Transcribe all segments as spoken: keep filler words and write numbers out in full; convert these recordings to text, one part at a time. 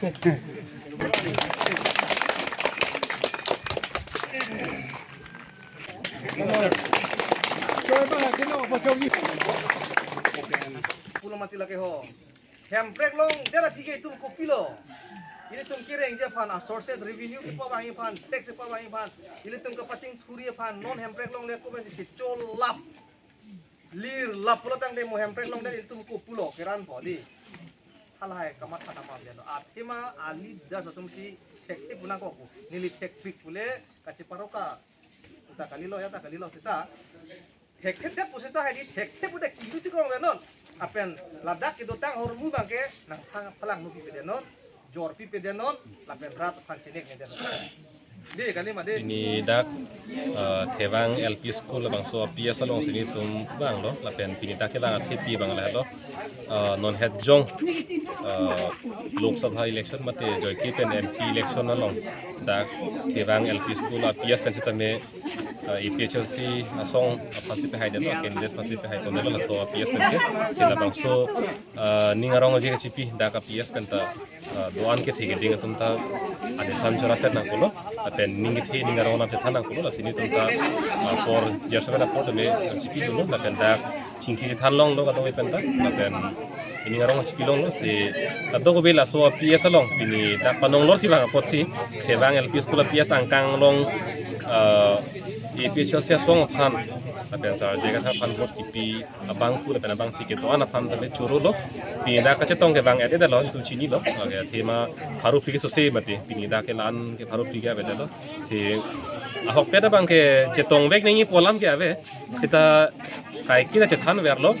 Pulo mati lake ho. Hemprek longdet aphi ke itum kopilo? Ilitum kerengji aphan, a sources revenue kepavangji aphan, tax kepavangji aphan, ilitum kepachingthurji aphan, non hemprek longle ko ben checholap. Lirlap pulo tangte mo hemprek longdet ilitum kopulo keran po di. Halahai kamatha ta pam jalo. Athema ali jas atum si thekthe pu nangkok pu. Neli thekpik pule kacheparoka. Uta kalilo ya ta kalilo seta. Thekthe pu seta hai di thekthe pu de kilu chikrong le non. Apen ladak kedotang ahormu abangke nangphalang nu pipedet non. Jor pipedet non. Lapen rat aphan chinek nedet non. Di kali ma di. Pini dak, eh, Thevang L P School labangso P S alongsi nelitum vanglo, lapen pini dak kevang athepi abang lahelo, eh, non het jong, eh, Lok Sabha election mate joike pen M P election along dak Thevang L P School a P S pen sitame, eh, A P H L C asong aphansi pehai detlo, candidate aphansi pehai ponlo laso a P S pen ke. Si labangso, eh, ning arong aji kachipi dak a P S pen ta, eh, do-an kethe keding atum ta anesan chorapet nangkoklo, lapen ning kethe ning arong nang chethan nangkoklo, lasi nelitum ta, eh, apor, jarso pen apor tame chipidunlo, lapen dak chingki chethan longlo kadokave pen ta, lapen ning arong chipi longlo, si kadokave laso a P S along pini dak panong lor si vang apotsi, Thevang L P School a P S angkang along, eh, A P H L C asong aphan, lapen sar jega aphan vote kipi abang pu lapen abang ticket to-an aphan tame chorolo. Pini dak kachetong kevang ede dalo, itum chinilo. Lake athema pharo phli sose mati. Pini dak kelan ke pharo phli ke avedetlo. Si ahokpet abangke chetongvek nangji pu alam ke ave. Seta kaiketa chethanverlo.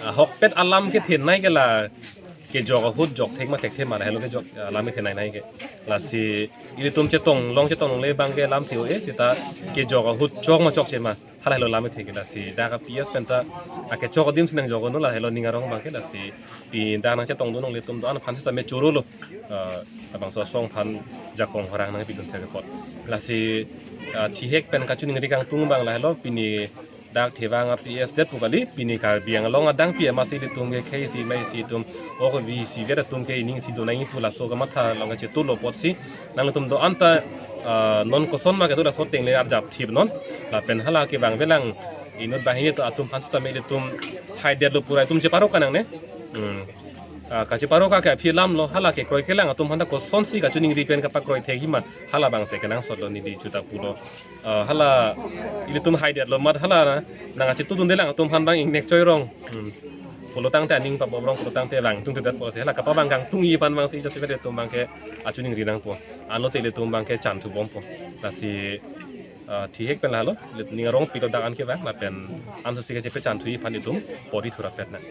Ahokpet alam kethenei ke la kejok ahut jokthek ma thekthe ma lahelo kejok alam kethenei nai ke. Lasi ilitum chetong long chetong longle abangke lamthe-o-e, seta kejok ahut chok ma chokche ma. Halahelo lam kethe ke, lasi dak a P S pen ta akechok adim si nangjoknon, lahelo ning arong abangke, lasi pini dak nangchetongdun longle atum do-an aphan sitame chorolo. Eh, labangso asong aphan jakong horang nangpidun thek apot. Lasi, eh, thihek pen kachiningri kangtung abang lahelo, pini dak Thevang a P S det pu kali, pini Karbi Anglong adang pi amatsi ilitum ke khei isi mei isi atum, ok vi isi vet atum ke ining isi do nangji pu laso kamatha along kachetonglo apotsi, nangtum do-an ta, ah, non koson ma kedo laso tengle arjap thip non. Lapen hala kevang velang inut banghini atum aphan sitame ilitum haidetlo pura itum cheparoka nangne. Hmm. Ah, kacheparoka ke aphi alamlo, hala kekroi kelang atum aphan ta kosonsi kachiningri pen kapakroi thekji ma, hala abangsi kenangsotlo neli juta pulo. Ah, hala ilitum haidetlo amat hala nangkachetongdunde lang atum aphan abang ingnek choirong. Hmm. Pulo tangte aning pabobrong pulo tangte vangtungtedet pulo si hala kapavang kangtungji aphan abangsi jasi vet atum abangke kachiningri nangpo. Anlote ilitum abangke chanthu bompo. Lasi, ah, thihek pen lahelo, ilitum ning arong pilo dak an kevang, lapen ansose kachepachan thuji aphan ilitum pori thurapet nang.